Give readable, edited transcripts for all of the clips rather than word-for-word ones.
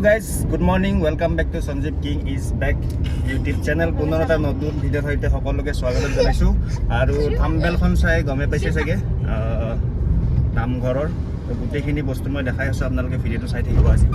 Guys, good morning, welcome back to Sanjeev King is back YouTube channel. পুনৰ এটা নতুন ভিডিঅ'ৰ সৈতে সকলোকে স্বাগতম জনাইছোঁ। আৰু থাম্বনেইলখন চাই গমেই পাইছে চাগে, নামঘৰৰ তো গোটেইখিনি বস্তু মই দেখাই আছোঁ। আপোনালোকে ভিডিঅ'টো চাই থাকিব আজি।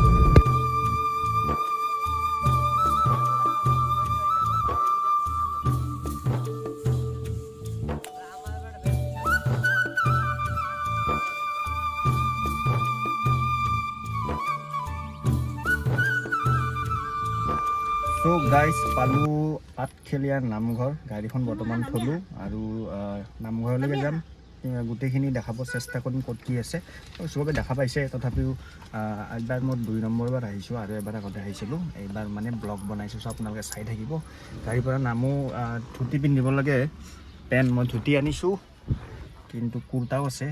চ' গাইজ, পালোঁ আঠখেলীয়া নামঘৰ। গাড়ীখন বৰ্তমান থ'লোঁ আৰু নামঘৰলৈকে যাম। গোটেইখিনি দেখাব চেষ্টা কৰিম ক'ত কি আছে। চবকে দেখা পাইছে, তথাপিও এবাৰ মই 2 নম্বৰবাৰ আহিছোঁ আৰু এবাৰ আগতে আহিছিলোঁ। এইবাৰ মানে ব্লগ বনাইছোঁ, চ' আপোনালোকে চাই থাকিব। গাড়ীৰ পৰা নামো, ধুতি পিন্ধিব লাগে, পেণ্ট। মই ধুতি আনিছোঁ, কিন্তু কুৰ্তাও আছে।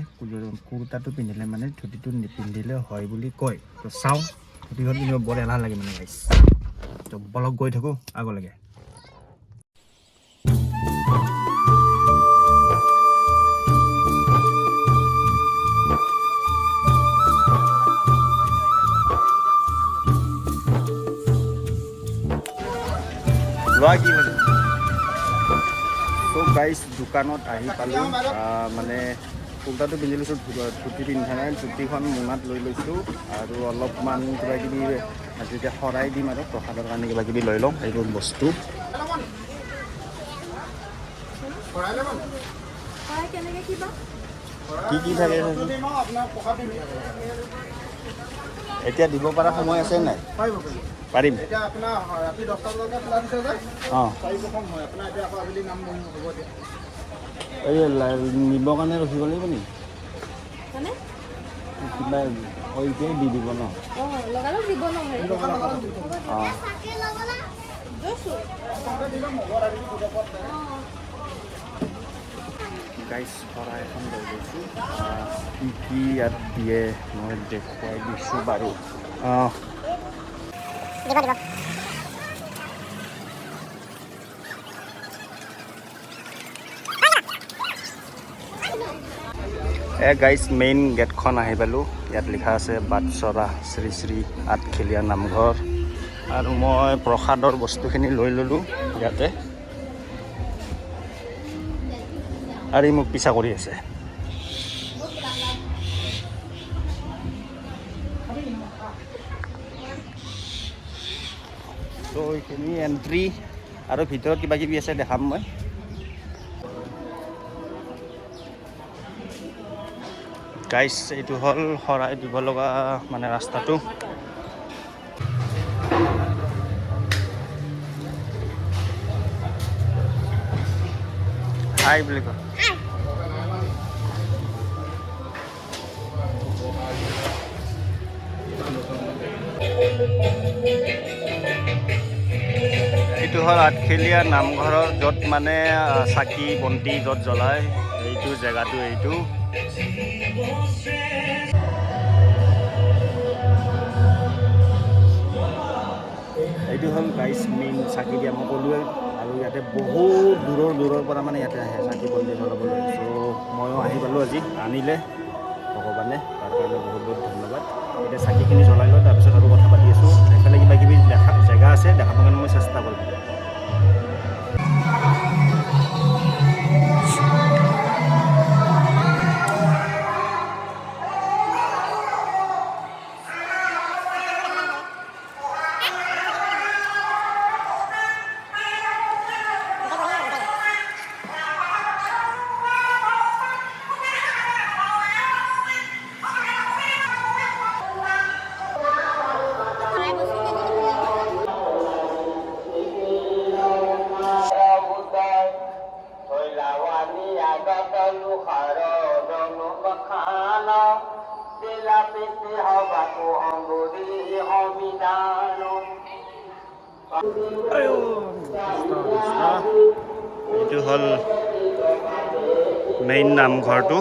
কুৰ্তাটো পিন্ধিলে মানে ধুতিটো নিপিন্ধিলে হয় বুলি কয়। তো চাওঁ, ধুতিখন পিন্ধিব বৰ এলাহ লাগে মানে গাইজ। তো বলক, গৈ থাকোঁ আগলৈকে। লোৱা কি লাগে। চ' গাইজ, দোকানত আহি পালোঁ। মানে কুৰ্তাটো পিন্ধি লৈছোঁ, ধুতি পিন্ধা নাই। ধুতিখন মোনাত লৈ লৈছোঁ আৰু অলপমান কিবা কিবি যেতিয়া শৰাই দিম আৰু প্ৰসাদৰ কাৰণে কিবা কিবি লৈ লওঁ এইবোৰ বস্তু। কেনেকে কিবা কি কি থাকে? এতিয়া দিব পৰা সময় আছে নাই? পাৰিব, পাৰিব। পাৰিম। এতিয়া আপোনাৰ ৰাতি 10টা বজালৈকে খোলা দিছে যে। চাৰি প্ৰথম হয় আপোনাৰ। এতিয়া আকৌ আবেলি নাম বহিব হ'ব এতিয়া। এই নিবৰ কাৰণে ৰখিব লাগিব নেকি? মানে? কিবা এতিয়াই দি দিব ন? অঁ, লগালগ দিব নহয়। অঁ। গৈছোঁ। গাইজ, শৰাই এখন লৈ লৈছোঁ। কি কি ইয়াত দিয়ে মই দেখুৱাই দিছোঁ বাৰু। অঁ। দিব দিব। এ গাইজ, মেইন গেটখন আহি পালোঁ। ইয়াত লিখা আছে বাটচৰা শ্ৰী শ্ৰী আঠখেলীয়া নামঘৰ। আৰু মই প্ৰসাদৰ বস্তুখিনি লৈ ল'লোঁ ইয়াতে। আৰু ই মোক পিছা কৰি আছে। ত' এইখিনি এণ্ট্ৰি আৰু ভিতৰত কিবা কিবি আছে, দেখাম মই। গাইজ, এইটো হ'ল শৰাই দিব লগা মানে ৰাস্তাটো। হাই বুলি কয়। এইটো হ'ল আঠখেলীয়া নামঘৰৰ য'ত মানে চাকি বন্তি য'ত জ্বলায়, এইটো জেগাটো এইটো। এইটো হ'ল গাইজ মেইন চাকি দিয়া, মই ক'লোৱে। আৰু ইয়াতে বহুত দূৰৰ দূৰৰ পৰা মানে ইয়াতে আহে চাকি বন্তি জ্বলাবলৈ। চ' ময়ো আহি পালোঁ আজি, আনিলে ভগৱানে, তাৰ কাৰণে বহুত বহুত ধন্যবাদ। এতিয়া চাকিখিনি জ্বলাই লওঁ, তাৰপিছত আৰু কথা পাতি আছোঁ। এইফালে কিবা কিবি দেখা জেগা আছে, দেখাবৰ কাৰণে মই চেষ্টা কৰিম। বস্তু কেনেকে মিলাব? এইটো হ'ল মেইন নামঘৰটো।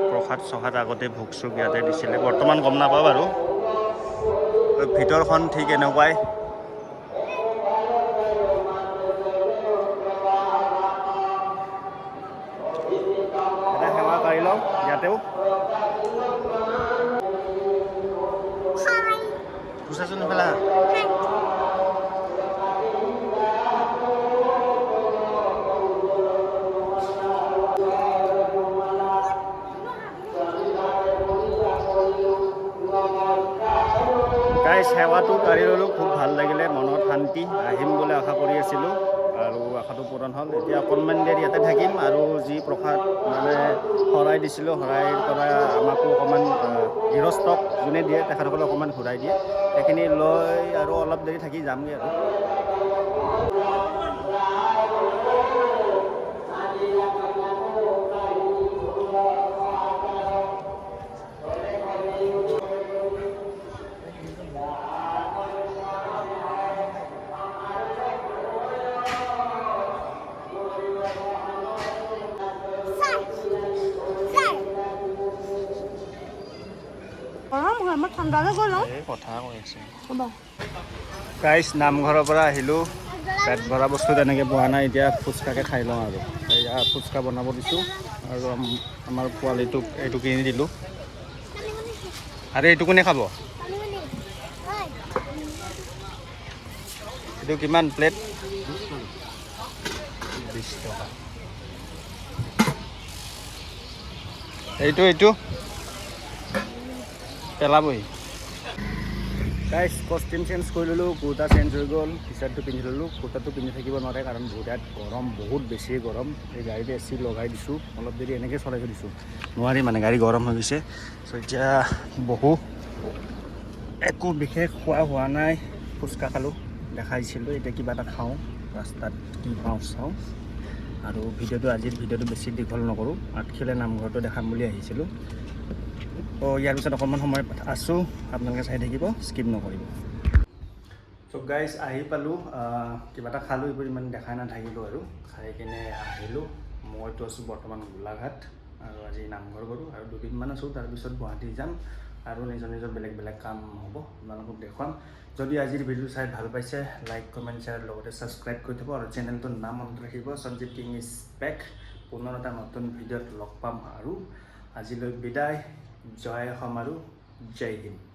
প্ৰসাদ চসাদ আগতে ভোগ চোগ ইয়াতে দিছিলে, বৰ্তমান গম নাপাওঁ বাৰু। ভিতৰখন ঠিক এনেকুৱাই। এটা সেৱা কৰি লওঁ ইয়াতেও। গাইজ, সেৱাটো কাঢ়ি ল'লোঁ, খুব ভাল লাগিলে, মনত শান্তি। আহিম বুলি আশা কৰি আছিলোঁ আৰু আশাটো পূৰণ হ'ল। এতিয়া অকণমান দেৰি ইয়াতে থাকিম আৰু যি প্ৰসাদ মানে শৰাই দিছিলোঁ, শৰাইৰ পৰা আমাকো অকণমান গৃহস্থক যোনে দিয়ে তেখেতসকলে অকণমান ঘূৰাই দিয়ে, সেইখিনি লৈ আৰু অলপ দেৰি থাকি যামগৈ আৰু। Sir, sir. গৰম হয়, মই ঠাণ্ডালৈ গ'লো। কথা কৈ আছে। হ'ব। গাইজ, নামঘৰৰ পৰা আহিলোঁ। পেট ভৰা বস্তু তেনেকৈ পোৱা নাই। এতিয়া ফুচকাকে খাই লওঁ আৰু এয়া ফুচকা বনাব দিছোঁ আৰু আমাৰ পোৱালিটোক এইটো কিনি দিলোঁ। আৰু এইটো কোনে খাব? এইটো কিমান প্লেট? 20 টকা। এইটো পেলাবহি। গাইজ, কষ্টিউম চেঞ্জ কৰি ল'লোঁ, কুৰ্তা চেঞ্জ হৈ গ'ল, টি চাৰ্টটো পিন্ধি ল'লোঁ। কুৰ্তাটো পিন্ধি থাকিব নোৱাৰে, কাৰণ বহুত ইয়াত গৰম, বহুত বেছি গৰম। এই গাড়ীতে এ চি লগাই দিছোঁ, অলপ দেৰি এনেকৈ চলাই থৈ দিছোঁ, নোৱাৰি মানে গাড়ী গৰম হৈ গৈছে। চ' এতিয়া বহু একো বিশেষ খোৱা হোৱা নাই, ফুচকা খালোঁ, দেখাইছিলোঁ। এতিয়া কিবা এটা খাওঁ, ৰাস্তাত কি পাওঁ চাওঁ। আৰু ভিডিঅ'টো, আজিৰ ভিডিঅ'টো বেছি দীঘল নকৰোঁ। আঠখেলীয়া নামঘৰটো দেখাম বুলি আহিছিলোঁ। ত' ইয়াৰ পিছত অকণমান সময় আছোঁ, আপোনালোকে চাই থাকিব, স্কিপ নকৰিব। চ' গাইজ, আহি পালোঁ, কিবা এটা খালোঁ, এইবোৰ ইমান দেখাই নাথাকিলোঁ আৰু খাই কিনে আহিলোঁ। মইতো আছোঁ বৰ্তমান গোলাঘাট আৰু আজি নামঘৰ গ'লোঁ আৰু দুদিনমান আছোঁ, তাৰপিছত গুৱাহাটী যাম আৰু নিজৰ নিজৰ বেলেগ বেলেগ কাম হ'ব, আপোনালোকক দেখুৱাম। যদি আজিৰ ভিডিঅ' চাই ভাল পাইছে, লাইক, কমেণ্ট, শ্বেয়াৰ, লগতে ছাবস্ক্ৰাইব কৰি থ'ব আৰু চেনেলটোৰ নাম মনত ৰাখিব, সঞ্জীৱ কিং is back. পুনৰ এটা নতুন ভিডিঅ'ত লগ পাম আৰু আজিলৈ বিদায়। জয় অসম আৰু জয় হিন্দ।